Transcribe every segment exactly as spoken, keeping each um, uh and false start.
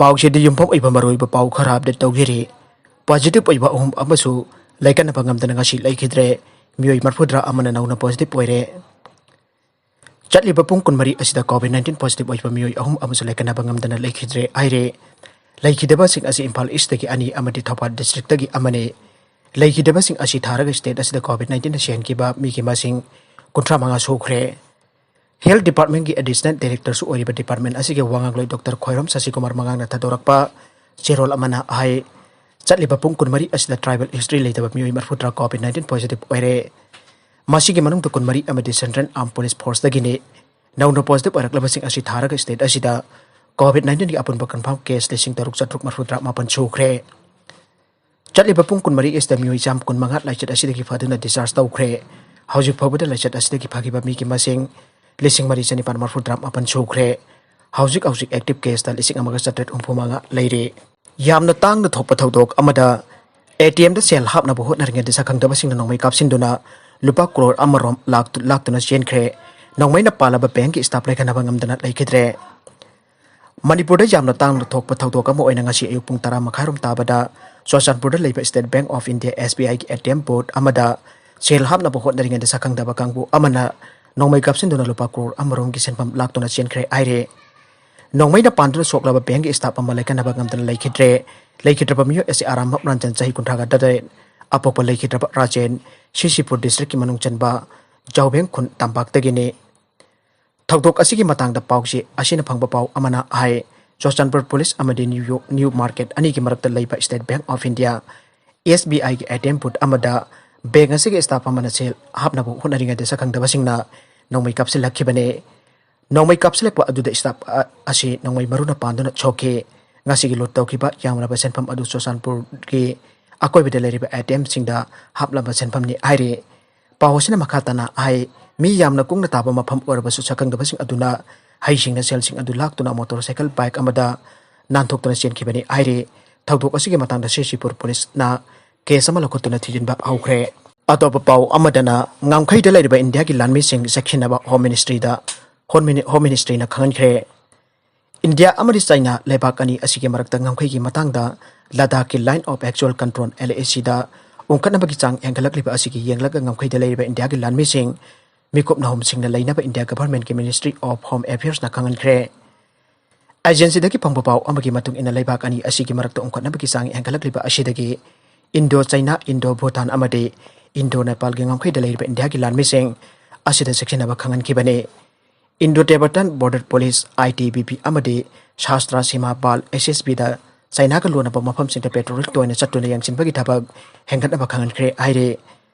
ꯄꯥꯎꯁꯤꯗꯤ ꯌꯨꯝꯐꯝ ꯑꯣꯏꯕ ꯃꯔꯨꯑꯣꯏꯕ ꯄꯥꯎ ꯈꯔ ꯑꯞꯗꯦꯠ ꯇꯧꯖꯔꯤ꯫ ꯄꯣꯖꯤꯇꯤꯚ ꯑꯣꯏꯕ ꯑꯍꯨꯝ ꯑꯃꯁꯨ ꯂꯥꯏꯀꯠꯅꯕ ꯉꯝꯗꯅ ꯉꯁꯤ ꯂꯩꯈꯤꯗ꯭ꯔꯦ꯫ ꯃꯤꯑꯣꯏ ꯃꯔꯤꯐꯨꯇꯔꯥ ꯑꯃꯅ ꯅꯧꯅ ꯄꯣꯖꯤꯇꯤꯚ ꯑꯣꯏꯔꯦ꯫ ꯆꯠꯂꯤꯕ ꯄꯨꯡ ꯀꯨꯟꯃꯔꯤ ꯑꯁꯤꯗ ꯀꯣꯚꯤꯗ ꯅꯥꯏꯟꯇꯤꯟ ꯄꯣꯖꯤꯇꯤꯚ ꯑꯣꯏꯕ ꯃꯤꯑꯣꯏ ꯑꯍꯨꯝ ꯑꯃꯁꯨ ꯂꯥꯏꯀꯠꯅꯕ ꯉꯝꯗꯅ ꯂꯩꯈꯤꯗ꯭ꯔꯦ ꯍꯥꯏꯔꯦ꯫ ꯂꯩꯈꯤꯗꯕꯁꯤꯡ ꯑꯁꯤ ꯏꯝꯐꯥꯜ ꯏꯁꯇꯒꯤ ꯑꯅꯤ ꯑꯃꯗꯤ ꯊꯧꯕꯥꯜ ꯗꯤꯁꯇ꯭ꯔꯤꯛꯇꯒꯤ ꯑꯃꯅꯤ꯫ ꯂꯩꯈꯤꯗꯕꯁꯤꯡ ꯑꯁꯤ ꯊꯥꯔꯒ ꯁ꯭ꯇꯦꯠ ꯑꯁꯤꯗ ꯀꯣꯚꯤꯗ ꯅꯥꯏꯟꯇꯤꯟꯅ ꯁꯤꯍꯟꯈꯤꯕ ꯃꯤꯒꯤ ꯃꯁꯤꯡ ꯀꯨꯟꯊ꯭ꯔꯥ ꯃꯉꯥ ꯁꯨꯈ꯭ꯔꯦ꯫ ꯍꯦꯜꯊ ꯗꯤꯄꯥꯔꯠꯃꯦꯟꯒꯤ ꯑꯦꯗꯤꯁꯅꯦꯜ ꯗꯥꯏꯔꯦꯛꯇꯔꯁꯨ ꯑꯣꯏꯔꯤꯕ ꯗꯤꯄꯥꯔꯠꯃꯦꯟ ꯑꯁꯤꯒꯤ ꯋꯥꯉꯥꯡꯂꯣꯏ ꯗꯣꯛꯇꯔ ꯈ꯭ꯋꯥꯏꯔꯣꯝ ꯁꯁꯤꯀꯨꯃꯥꯔ ꯃꯉꯥꯡꯅ ꯊꯥꯗꯣꯔꯛꯄ ꯆꯦꯔꯣꯜ ꯑꯃꯅ ꯍꯥꯏ, ꯆꯠꯂꯤꯕ ꯄꯨꯡ ꯀꯨꯟꯃꯔꯤ ꯑꯁꯤꯗ ꯇ꯭ꯔꯥꯏꯕꯦꯜ ꯍꯤꯁꯇ꯭ꯔꯤ ꯂꯩꯇꯕ ꯃꯤꯑꯣꯏ ꯃꯔꯤꯐꯨꯇꯔꯥ ꯀꯣꯚꯤꯗ ꯅꯥꯏꯟꯇꯤꯟ ꯄꯣꯖꯤꯇꯤꯚ ꯑꯣꯏꯔꯦ꯫ ꯃꯁꯤꯒꯤ ꯃꯅꯨꯡꯗ ꯀꯨꯟꯃꯔꯤ ꯑꯃꯗꯤ ꯁꯦꯟꯇ꯭ꯔꯦꯜ ꯑꯥꯔꯝ ꯄꯨꯂꯤꯁ ꯐꯣꯔꯁꯇꯒꯤꯅꯤ꯫ ꯅꯧꯅ ꯄꯣꯖꯤꯇꯤꯚ ꯑꯣꯏꯔꯛꯂꯕꯁꯤꯡ ꯑꯁꯤ ꯊꯥꯔꯒ ꯁ꯭ꯇꯦꯠ ꯑꯁꯤꯗ ꯀꯣꯚꯤꯗ ꯅꯥꯏꯟꯇꯤꯟꯒꯤ ꯑꯄꯨꯟꯕ ꯀꯟꯐꯥꯔꯝ ꯀꯦꯁ ꯂꯤꯁꯤꯡ ꯇꯔꯨꯛ ꯆꯥꯇ꯭ꯔꯨꯛ ꯃꯔꯤꯐꯨꯇꯔꯥ ꯃꯥꯄꯟ ꯁꯨꯈ꯭ꯔꯦ꯫ ꯆꯠꯂꯤꯕ ꯄꯨꯡ ꯀꯨꯟꯃꯔꯤ ꯑꯁꯤꯗ ꯃꯤꯑꯣꯏ ꯆꯥꯝ ꯀꯨꯟꯃꯉꯥ ꯂꯥꯏꯆꯠ ꯑꯁꯤꯗꯒꯤ ꯐꯗꯨꯅ ꯗꯤꯁꯆꯥꯔꯖ ꯇꯧꯈ꯭ꯔꯦ꯫ ꯍꯧꯖꯤꯛ ꯐꯥꯎꯕꯗ ꯂꯥꯏꯆꯠ ꯑꯁꯤꯗꯒꯤ ꯐꯈꯤꯕ ꯃꯤꯒꯤ ꯃꯁꯤꯡ ꯂꯤꯁꯤꯡ ꯃꯔꯤ ꯆꯅꯤꯄꯥꯟ ꯃꯔꯤꯐꯨꯇꯔꯥ ꯃꯥꯄꯟ ꯁꯨꯈ꯭ꯔꯦ꯫ ꯍꯧꯖꯤꯛ ꯍꯧꯖꯤꯛ ꯑꯦꯛꯇꯤꯚ ꯀꯦꯁꯇ ꯂꯤꯁꯤꯡ ꯑꯃꯒ ꯆꯥꯇ꯭ꯔꯦꯠ ꯍꯨꯝꯐꯨ ꯃꯉꯥ ꯂꯩꯔꯦ꯫ ꯌꯥꯝꯅ ꯇꯥꯡꯅ ꯊꯣꯛꯄ ꯊꯧꯗꯣꯛ ꯑꯃꯗ ꯑꯦ ꯇꯤ ꯑꯦꯝꯗ ꯁꯦꯜ ꯍꯥꯞꯅꯕ ꯍꯣꯠꯅꯔꯤꯉꯩꯗ ꯁꯛꯈꯪꯗꯕꯁꯤꯡꯅ ꯅꯣꯡꯃꯩ ꯀꯥꯞꯁꯤꯟꯗꯨꯅ ꯂꯨꯄꯥ ꯀ꯭ꯔꯣꯔ ꯑꯃꯔꯣꯝ ꯂꯥꯛꯇꯨ-, ꯂꯥꯛꯇꯨꯅ ꯆꯦꯟꯈ꯭ꯔꯦ꯫ ꯅꯣꯡꯃꯩꯅ ꯄꯥꯜꯂꯕ ꯕꯦꯡꯛꯀꯤ ꯁ꯭ꯇꯥꯐ ꯂꯩꯈꯠꯅꯕ ꯉꯝꯗꯅ ꯂꯩꯈꯤꯗ꯭ꯔꯦ꯫ ꯃꯅꯤꯄꯨꯔꯗ ꯌꯥꯝꯅ ꯇꯥꯡꯅ ꯊꯣꯛꯄ ꯊꯧꯗꯣꯛ ꯑꯃ ꯑꯣꯏꯅ ꯉꯁꯤ ꯑꯌꯨꯛ ꯄꯨꯡ ꯇꯔꯥ ꯃꯈꯥꯏꯔꯣꯝ ꯇꯥꯕꯗ ꯆꯨꯔꯆꯥꯟꯄꯨꯔꯗ ꯂꯩꯕ state bank of India, S B ꯑꯥꯏꯒꯤ ꯑꯦ ꯇꯤ ꯑꯦꯝ ꯕꯨꯠ ꯑꯃꯗ ꯁꯦꯜ ꯍꯥꯞꯅꯕ ꯍꯣꯠꯅꯔꯤꯉꯩꯗ ꯁꯛꯈꯪꯗꯕ ꯀꯥꯡꯕꯨ ꯑꯃꯅ ꯅꯣꯡꯃꯩ ꯀꯥꯞꯁꯤꯟꯗꯨꯅ ꯂꯨꯄꯥ ꯀ꯭ꯔꯣꯔ ꯑꯃꯔꯣꯝꯒꯤ ꯁꯦꯟꯐꯝ ꯂꯥꯛꯇꯨꯅ ꯆꯦꯟꯈ꯭ꯔꯦ ꯍꯥꯏꯔꯦ꯫ ꯅꯣꯡꯃꯩꯅ ꯄꯥꯟꯗꯨꯅ ꯁꯣꯛꯂꯕ ꯕꯦꯡꯛꯀꯤ ꯁ꯭ꯇꯥꯐ ꯑꯃ ꯂꯥꯏꯀꯠꯅꯕ ꯉꯝꯗꯅ ꯂꯩꯈꯤꯗ꯭ꯔꯦ꯫ ꯂꯩꯈꯤꯗ꯭ꯔꯕ ꯃꯤꯑꯣꯏ ꯑꯁꯤ ꯑꯔꯥꯝꯕꯝ ꯔꯟꯖꯟ, ꯆꯍꯤ ꯀꯨꯟꯊ꯭ꯔꯥꯒ ꯇꯔꯦꯠ, ꯑꯄꯣꯛꯄ ꯂꯩꯈꯤꯗ꯭ꯔꯕ ꯔꯥꯖꯦꯟ, ꯁꯤꯁꯤꯄꯨꯔ ꯗꯤꯁꯇ꯭ꯔꯤꯛꯀꯤ ꯃꯅꯨꯡ ꯆꯟꯕ ꯖꯥꯎꯕꯦꯡ ꯈꯨꯟ ꯇꯝꯄꯥꯛꯇꯒꯤꯅꯤ꯫ ꯊꯧꯗꯣꯛ ꯑꯁꯤꯒꯤ ꯃꯇꯥꯡꯗ ꯄꯥꯎꯆꯦ ꯑꯁꯤꯅ ꯐꯪꯕ ꯄꯥꯎ ꯑꯃꯅ ꯍꯥꯏ, ꯆꯨꯔꯆꯥꯟꯄꯨꯔ ꯄꯨꯂꯤꯁ ꯑꯃꯗꯤ ꯅ꯭ꯌꯨ ꯌꯣꯔꯛ ꯅ꯭ꯌꯨ ꯃꯥꯔꯀꯦꯠ ꯑꯅꯤꯒꯤ ꯃꯔꯛꯇ ꯂꯩꯕ state bank of India, S B ꯑꯥꯏꯒꯤ ꯑꯦ ꯇꯤ ꯑꯦꯝ ꯕꯨꯠ ꯑꯃꯗ ꯕꯦꯡꯛ ꯑꯁꯤꯒꯤ ꯁ꯭ꯇꯥꯐ ꯑꯃꯅ ꯁꯦꯜ ꯍꯥꯞꯅꯕ ꯍꯣꯠꯅꯔꯤꯉꯩꯗ ꯁꯛꯈꯪꯗꯕꯁꯤꯡꯅ ꯅꯣꯡꯃꯩ ꯀꯥꯞꯁꯤꯜꯂꯛꯈꯤꯕꯅꯤ꯫ ꯅꯣꯡꯃꯩ ꯀꯥꯞꯁꯤꯜꯂꯛꯄ ꯑꯗꯨꯗ ꯁ꯭ꯇꯥꯐ ꯑ-, ꯑꯁꯤ ꯅꯣꯡꯃꯩ ꯃꯔꯨꯅ ꯄꯥꯟꯗꯨꯅ ꯁꯣꯛꯈꯤ꯫ ꯉꯁꯤꯒꯤ ꯂꯨꯠ ꯇꯧꯈꯤꯕ ꯌꯥꯝꯂꯕ ꯁꯦꯟꯐꯝ ꯑꯗꯨ ꯆꯨꯔꯆꯥꯟꯄꯨꯔꯒꯤ ꯑꯀꯣꯏꯕꯗ ꯂꯩꯔꯤꯕ ꯑꯦ ꯇꯤ ꯑꯦꯝꯁꯤꯡꯗ ꯍꯥꯞꯂꯝꯕ ꯁꯦꯟꯐꯝꯅꯤ ꯍꯥꯏꯔꯤ꯫ ꯄꯥꯎ ꯑꯁꯤꯅ ꯃꯈꯥ ꯇꯥꯅ ꯍꯥꯏ, ꯃꯤ ꯌꯥꯝꯅ ꯀꯨꯡꯅ ꯇꯥꯕ ꯃꯐꯝ ꯑꯣꯏꯔꯕꯁꯨ ꯁꯛꯈꯪꯗꯕꯁꯤꯡ ꯑꯗꯨꯅ ꯍꯩꯁꯤꯡꯅ ꯁꯦꯜꯁꯤꯡ ꯑꯗꯨ ꯂꯥꯛꯇꯨꯅ ꯃꯣꯇꯣꯔ ꯁꯥꯏꯀꯜ ꯕꯥꯏꯛ ꯑꯃꯗ ꯅꯥꯟꯊꯣꯛꯇꯨꯅ ꯆꯦꯟꯈꯤꯕꯅꯤ ꯍꯥꯏꯔꯤ꯫ ꯊꯧꯗꯣꯛ ꯑꯁꯤꯒꯤ ꯃꯇꯥꯡꯗ ꯁꯤꯁꯤꯄꯨꯔ ꯄꯨꯂꯤꯁꯅ ꯀꯦꯁ ꯑꯃ ꯂꯧꯈꯠꯇꯨꯅ ꯊꯤꯖꯤꯟꯕ ꯍꯧꯈ꯭ꯔꯦ꯫ ꯑꯇꯣꯞꯄ ꯄꯥꯎ ꯑꯃꯗꯅ, ꯉꯝꯈꯩꯗ ꯂꯩꯔꯤꯕ ꯏꯟꯗꯤꯌꯥꯒꯤ ꯂꯥꯟꯃꯤꯁꯤꯡ ꯆꯠꯈꯤꯅꯕ ꯍꯣꯝ ꯃꯤꯅꯤꯁꯇ꯭ꯔꯤꯗ, ꯍꯣꯝ ꯃꯤꯅꯤ-, ꯍꯣꯝ ꯃꯤꯅꯤꯁꯇ꯭ꯔꯤꯅ ꯈꯪꯍꯟꯈ꯭ꯔꯦ꯫ ꯏꯟꯗꯤꯌꯥ ꯑꯃꯗꯤ ꯆꯥꯏꯅꯥ ꯂꯩꯕꯥꯛ ꯑꯅꯤ ꯑꯁꯤꯒꯤ ꯃꯔꯛꯇ ꯉꯝꯈꯩꯒꯤ ꯃꯇꯥꯡꯗ ꯂꯗꯥꯈꯀꯤ Line of Actual Control, L A C, ꯗ ꯎꯪꯈꯠꯅꯕꯒꯤ ꯆꯥꯡ ꯍꯦꯟꯒꯠꯂꯛꯂꯤꯕ ꯑꯁꯤꯒꯤ ꯌꯦꯡꯂꯒ ꯉꯝꯈꯩꯗ ꯂꯩꯔꯤꯕ ꯏꯟꯗꯤꯌꯥꯒꯤ ꯂꯥꯟꯃꯤꯁꯤꯡ ꯃꯤꯀꯨꯞ ꯅꯍꯨꯝꯁꯤꯡꯅ ꯂꯩꯅꯕ India ꯒꯚꯔꯟꯃꯦꯟꯠꯀꯤ Ministry of Home Affairs ꯅ ꯈꯪꯍꯟꯈ꯭ꯔꯦ꯫ ꯑꯦꯖꯦꯟꯁꯤꯗꯒꯤ ꯐꯪꯕ ꯄꯥꯎ ꯑꯃꯒꯤ ꯃꯇꯨꯡ ꯏꯟꯅ, ꯂꯩꯕꯥꯛ ꯑꯅꯤ ꯑꯁꯤꯒꯤ ꯃꯔꯛꯇ ꯎꯪꯈꯠꯅꯕꯒꯤ ꯆꯥꯡ ꯍꯦꯟꯒꯠꯂꯛꯂꯤꯕ ꯑꯁꯤꯗꯒꯤ ꯏꯟꯗꯣ ꯆꯥꯏꯅꯥ, ꯏꯟꯗꯣ ꯚꯨꯇꯥꯟ ꯑꯃꯗꯤ ꯏꯟꯗꯣ ꯅꯦꯄꯥꯜꯒꯤ ꯉꯝꯈꯩꯗ ꯂꯩꯔꯤꯕ ꯏꯟꯗꯤꯌꯥꯒꯤ ꯂꯥꯟꯃꯤꯁꯤꯡ ꯑꯁꯤꯗ ꯆꯦꯛꯁꯤꯟꯅꯕ ꯈꯪꯍꯟꯈꯤꯕꯅꯤ꯫ Indo Tibetan Border Police, I T B P, ꯑꯃꯗꯤ Shastra Seema Bal, S S B, ꯗ ꯆꯥꯏꯅꯥꯒ ꯂꯣꯟꯅꯕ ꯃꯐꯝꯁꯤꯡꯗ ꯄꯦꯇ꯭ꯔꯣꯂꯤꯡ ꯇꯣꯏꯅ ꯆꯠꯇꯨꯅ ꯌꯦꯡꯁꯤꯟꯕꯒꯤ ꯊꯕꯛ ꯍꯦꯟꯒꯠꯅꯕ ꯈꯪꯍꯟꯈ꯭ꯔꯦ ꯍꯥꯏꯔꯤ꯫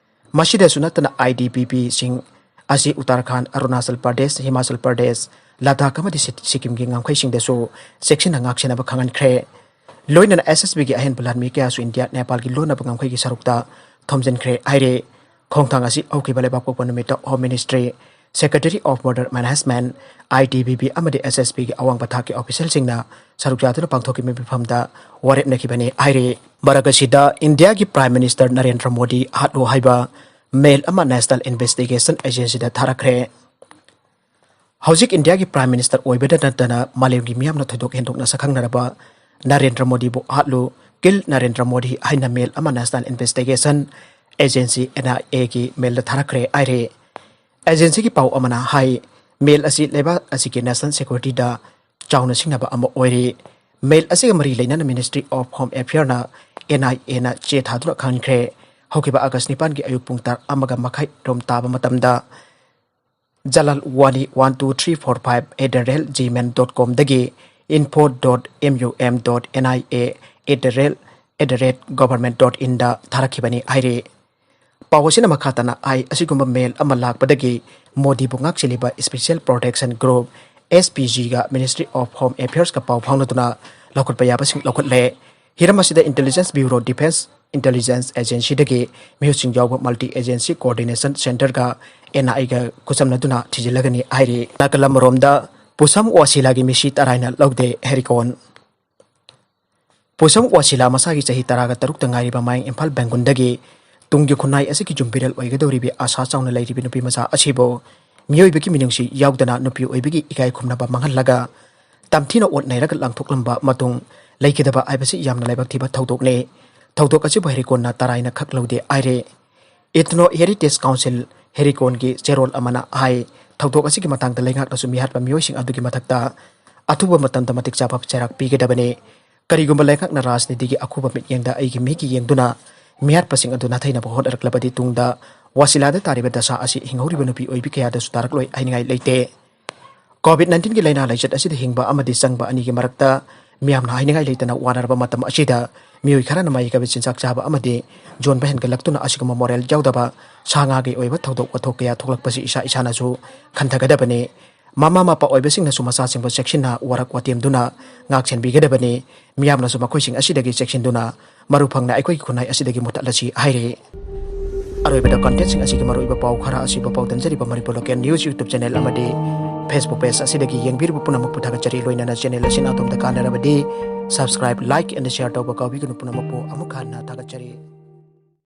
ꯃꯁꯤꯗꯁꯨ ꯅꯠꯇꯅ, I T B P ꯁꯤꯡ ꯑꯁꯤ ꯎꯠꯇꯔꯥꯈꯟꯗ, ꯑꯔꯨꯅꯥꯆꯜ ꯄ꯭ꯔꯗꯦꯁ, ꯍꯤꯃꯥꯆꯜ ꯄ꯭ꯔꯗꯦꯁ, ꯂꯗꯥꯈ ꯑꯃꯗꯤ ꯁꯤ-, ꯁꯤꯛꯀꯤꯝꯒꯤ ꯉꯝꯈꯩꯁꯤꯡꯗꯁꯨ ꯆꯦꯛꯁꯤꯟꯅ ꯉꯥꯛꯁꯦꯟꯅꯕ ꯈꯪꯍꯟꯈ꯭ꯔꯦ꯫ ꯂꯣꯏꯅꯅ S S B ꯒꯤ ꯑꯍꯦꯟꯕ ꯂꯥꯟꯃꯤ ꯀꯌꯥꯁꯨ ꯏꯟꯗꯤꯌꯥ ꯅꯦꯄꯥꯜꯒꯤ ꯂꯣꯟꯅꯕ ꯉꯝꯈꯩꯒꯤ ꯁꯔꯨꯛꯇ ꯊꯣꯝꯖꯤꯟꯈ꯭ꯔꯦ ꯍꯥꯏꯔꯤ꯫ ꯈꯣꯡꯊꯥꯡ ꯑꯁꯤ ꯍꯧꯈꯤꯕ ꯂꯩꯕꯥꯛꯄꯣꯛꯄ ꯅꯨꯃꯤꯠꯇ Home Ministry, Secretary of Border Management, I T B P ꯑꯃꯗꯤ S S B ꯒꯤ ꯑꯋꯥꯡꯕ ꯊꯥꯛꯀꯤ ꯑꯣꯐꯤꯁꯤꯌꯦꯜꯁꯤꯡꯅ ꯁꯔꯨꯛ ꯌꯥꯗꯨꯅ ꯄꯥꯡꯊꯣꯛꯈꯤꯕ ꯃꯤꯐꯝꯗ ꯋꯥꯔꯦꯞꯅꯈꯤꯕꯅꯤ ꯍꯥꯏꯔꯤ꯫ ꯃꯔꯛ ꯑꯁꯤꯗ, ꯏꯟꯗꯤꯌꯥꯒꯤ Prime Minister ꯅꯔꯦꯟꯗ꯭ꯔ ꯃꯣꯗꯤ ꯍꯥꯠꯂꯨ ꯍꯥꯏꯕ ꯃꯦꯜ ꯑꯃ National Investigation Agency ꯗ ꯊꯥꯔꯛꯈ꯭ꯔꯦ꯫ ꯍꯧꯖꯤꯛ ꯏꯟꯗꯤꯌꯥꯒꯤ Prime Minister ꯑꯣꯏꯕꯗ ꯅꯠꯇꯅ ꯃꯥꯂꯦꯝꯒꯤ ꯃꯤꯌꯥꯝꯅ ꯊꯣꯏꯗꯣꯛ ꯍꯦꯟꯗꯣꯛꯅ ꯁꯛꯈꯪꯅꯔꯕ ꯅꯔꯦꯟꯗ꯭ꯔ ꯃꯣꯗꯤꯕꯨ ꯍꯥꯠꯂꯨ, Kill Narendra Modi ꯍꯥꯏꯅ ꯃꯦꯜ ꯑꯃ National Investigation Agency, N I A ꯒꯤ ꯃꯦꯜꯗ ꯊꯥꯔꯛꯈ꯭ꯔꯦ ꯍꯥꯏꯔꯦ꯫ ꯑꯦꯖꯦꯟꯁꯤꯒꯤ ꯄꯥꯎ ꯑꯃꯅ ꯍꯥꯏ, ꯃꯦꯜ ꯑꯁꯤ ꯂꯩꯕꯥꯛ ꯑꯁꯤꯒꯤ national security ꯗ ꯆꯥꯎꯅ ꯁꯤꯡꯅꯕ ꯑꯃ ꯑꯣꯏꯔꯤ꯫ ꯃꯦꯜ ꯑꯁꯤꯒ ꯃꯔꯤ ꯂꯩꯅꯅ Ministry of Home Affairs ꯅ N I A ꯅ ꯆꯦ ꯊꯥꯗꯨꯅ ꯈꯪꯍꯟꯈ꯭ꯔꯦ꯫ ꯍꯧꯈꯤꯕ ꯑꯥꯒꯁ ꯅꯤꯄꯥꯟꯒꯤ ꯑꯌꯨꯛ ꯄꯨꯡ ꯇꯔꯥ ꯑꯃꯒ ꯃꯈꯥꯏ ꯔꯣꯝ ꯇꯥꯕ ꯃꯇꯝꯗ ꯖꯂꯥꯜꯋꯥꯅꯤ one two three four five at the rate gmail dot com ꯗꯒꯤ info dot mum dot N I A at the rate, at the rate government dot in ꯗ ꯊꯥꯔꯛꯈꯤꯕꯅꯤ ꯍꯥꯏꯔꯤ꯫ ꯄꯥꯎ ꯑꯁꯤꯅ ꯃꯈꯥ ꯇꯥꯅ ꯍꯥꯏ, ꯑꯁꯤꯒꯨꯝꯕ ꯃꯦꯜ ꯑꯃ ꯂꯥꯛꯄꯗꯒꯤ ꯃꯣꯗꯤꯕꯨ ꯉꯥꯛꯁꯦꯜꯂꯤꯕ Special Protection Group, S P G ꯒ Ministry of Home Affairs ꯀ ꯄꯥꯎ ꯐꯥꯎꯅꯗꯨꯅ ꯂꯧꯈꯠꯄ ꯌꯥꯕꯁꯤꯡ ꯂꯧꯈꯠꯂꯦ꯫ ꯍꯤꯔꯝ ꯑꯁꯤꯗ Intelligence Bureau, Defense Intelligence Agency ꯗꯒꯤ ꯃꯤꯍꯨꯠꯁꯤꯡ ꯌꯥꯎꯕ Multi Agency Coordination Centre ꯒ N I A ꯒ ꯈꯨꯠꯁꯝꯅꯗꯨꯅ ꯊꯤꯖꯤꯜꯂꯒꯅꯤ ꯍꯥꯏꯔꯤ꯫ ꯅꯥꯀꯜ ꯑꯃꯔꯣꯝꯗ, ꯄꯨꯁꯝ ꯋꯥꯁꯤꯂꯥꯒꯤ ꯃꯤꯁꯤ ꯇꯔꯥꯏꯅ ꯂꯧꯗꯦ ꯍꯦꯔꯤꯀꯣꯟ꯫ ꯄꯨꯁꯝ ꯋꯥꯁꯤꯂꯥ ꯃꯁꯥꯒꯤ ꯆꯍꯤ ꯇꯔꯥꯒ ꯇꯔꯨꯛꯇ ꯉꯥꯏꯔꯤꯕ ꯃꯌꯥꯡ ꯏꯝꯐꯥꯜ ꯕꯦꯡꯒꯨꯟꯗꯒꯤ ꯇꯨꯡꯒꯤ ꯈꯨꯟꯅꯥꯏ ꯑꯁꯤꯒꯤ ꯌꯨꯝꯕꯤꯔꯦꯜ ꯑꯣꯏꯒꯗꯧꯔꯤꯕꯤ ꯑꯥꯁꯥ ꯆꯥꯎꯅ ꯂꯩꯔꯤꯕꯤ ꯅꯨꯄꯤ ꯃꯆꯥ ꯑꯁꯤꯕꯨ ꯃꯤꯑꯣꯏꯕꯒꯤ ꯃꯤꯅꯨꯡꯁꯤ ꯌꯥꯎꯗꯅ ꯅꯨꯄꯤ ꯑꯣꯏꯕꯒꯤ ꯏꯀꯥꯏ ꯈꯨꯝꯅꯕ ꯃꯥꯡꯍꯜꯂꯒ ꯇꯝꯊꯤꯅ ꯑꯣꯠ ꯅꯩꯔꯒ ꯂꯪꯊꯣꯛꯂꯝꯕ ꯃꯇꯨꯡ ꯂꯩꯈꯤꯗꯕ ꯍꯥꯏꯕꯁꯤ ꯌꯥꯝꯅ ꯂꯥꯏꯕꯛ ꯊꯤꯕ ꯊꯧꯗꯣꯛꯅꯤ꯫ ꯊꯧꯗꯣꯛ ꯑꯁꯤꯕꯨ ꯍꯦꯔꯤꯀꯣꯟꯅ ꯇꯔꯥꯏꯅ ꯈꯛ ꯂꯧꯗꯦ ꯍꯥꯏꯔꯦ꯫ Ethno Heritage Council ꯍꯦꯔꯤꯀꯣꯟꯒꯤ ꯆꯦꯔꯣꯜ ꯑꯃꯅ ꯍꯥꯏ, ꯊꯧꯗꯣꯛ ꯑꯁꯤꯒꯤ ꯃꯇꯥꯡꯗ ꯂꯩꯉꯥꯛꯅꯁꯨ ꯃꯤꯍꯥꯠꯄ ꯃꯤꯑꯣꯏꯁꯤꯡ ꯑꯗꯨꯒꯤ ꯃꯊꯛꯇ ꯑꯊꯨꯕ ꯃꯇꯝꯗ ꯃꯇꯤꯛ ꯆꯥꯕ ꯆꯩꯔꯥꯛ ꯄꯤꯒꯗꯕꯅꯤ꯫ ꯀꯔꯤꯒꯨꯝꯕ ꯂꯩꯉꯥꯛꯅ ꯔꯥꯖꯅꯤꯇꯤꯒꯤ ꯑꯈꯨꯕ ꯃꯤꯠꯌꯦꯡꯗ ꯑꯩꯒꯤ ꯃꯤꯠꯀꯤ ꯌꯦꯡꯗꯨꯅ ꯃꯤꯍꯥꯠꯄꯁꯤꯡ ꯑꯗꯨ ꯅꯥꯊꯩꯅꯕ ꯍꯣꯠꯅꯔꯛꯂꯕꯗꯤ ꯇꯨꯡꯗ ꯋꯥꯁꯤꯂꯥꯗ ꯇꯥꯔꯤꯕ ꯗꯁꯥ ꯑꯁꯤ ꯍꯤꯡꯍꯧꯔꯤꯕ ꯅꯨꯄꯤ ꯑꯣꯏꯕꯤ ꯀꯌꯥꯗꯁꯨ ꯇꯥꯔꯛꯂꯣꯏ ꯍꯥꯏꯅꯤꯡꯉꯥꯏ ꯂꯩꯇꯦ꯫ COVID nineteen ꯒꯤ ꯂꯥꯏꯅꯥ ꯂꯥꯏꯆꯠ ꯑꯁꯤꯗ ꯍꯤꯡꯕ ꯑꯃꯗꯤ ꯆꯪꯕ ꯑꯅꯤꯒꯤ ꯃꯔꯛꯇ ꯃꯤꯌꯥꯝꯅ ꯍꯥꯏꯅꯤꯡꯉꯥꯏ ꯂꯩꯇꯅ ꯋꯥꯅꯔꯕ ꯃꯇꯝ ꯑꯁꯤꯗ ꯃꯤꯑꯣꯏ ꯈꯔꯅ ꯃꯥꯏꯀꯩ ꯆꯤꯟꯖꯥꯛ ꯆꯥꯕ ꯑꯃꯗꯤ ꯌꯣꯟꯕ ꯍꯦꯟꯒꯠꯂꯛꯇꯨꯅ ꯑꯁꯤꯒꯨꯝꯕ ꯃꯣꯔꯦꯜ ꯌꯥꯎꯗꯕ ꯁꯥ ꯉꯥꯒꯤ ꯑꯣꯏꯕ ꯊꯧꯗꯣꯛ ꯋꯥꯊꯣꯛ ꯀꯌꯥ ꯊꯣꯛꯂꯛꯄꯁꯤ ꯏꯁꯥ ꯏꯁꯥꯅꯁꯨ ꯈꯟꯊꯒꯗꯕꯅꯤ꯫ ꯃꯃꯥ ꯃꯄꯥ ꯑꯣꯏꯕꯁꯤꯡꯅꯁꯨ ꯃꯆꯥꯁꯤꯡꯕꯨ ꯆꯦꯛꯁꯤꯟꯅ ꯋꯥꯔꯛ ꯋꯥꯇꯦꯝꯗꯨꯅ ꯉꯥꯛ ꯁꯦꯟꯕꯤꯒꯗꯕꯅꯤ꯫ ꯃꯤꯌꯥꯝꯅꯁꯨ ꯃꯈꯣꯏꯁꯤꯡ ꯑꯁꯤꯗꯒꯤ ꯆꯦꯛꯁꯤꯟꯗꯨꯅ ꯃꯔꯨ ꯐꯪꯅ ꯑꯩꯈꯣꯏꯒꯤ ꯈꯨꯟꯅꯥꯏ ꯑꯁꯤꯗꯒꯤ ꯃꯨꯠꯊꯠꯂꯁꯤ ꯍꯥꯏꯔꯤ꯫ ꯑꯔꯣꯏꯕꯗ content ꯁꯤꯡ ꯑꯁꯤꯒꯤ ꯃꯔꯨꯑꯣꯏꯕ ꯄꯥꯎ ꯈꯔ ꯑꯁꯤ ꯄꯥꯎ ꯇꯝꯖꯔꯤꯕ Manipur Local News YouTube channel ꯑꯃꯗꯤ Facebook page ꯑꯁꯤꯗꯒꯤ ꯌꯦꯡꯕꯤꯔꯤꯕ ꯄꯨꯝꯅꯃꯛꯄꯨ ꯊꯥꯒꯠꯆꯔꯤ꯫ ꯂꯣꯏꯅꯅ channel ꯑꯁꯤꯅ ꯑꯗꯣꯝꯗ ꯀꯥꯟꯅꯔꯕꯗꯤ subscribe, like and share ꯇꯧꯕ ꯀꯥꯎꯕꯤꯒꯅꯨ꯫ ꯄꯨꯝꯅꯃꯛꯄꯨ ꯑꯃꯨꯛ ꯍꯟꯅ ꯊꯥꯒꯠꯆꯔꯤ꯫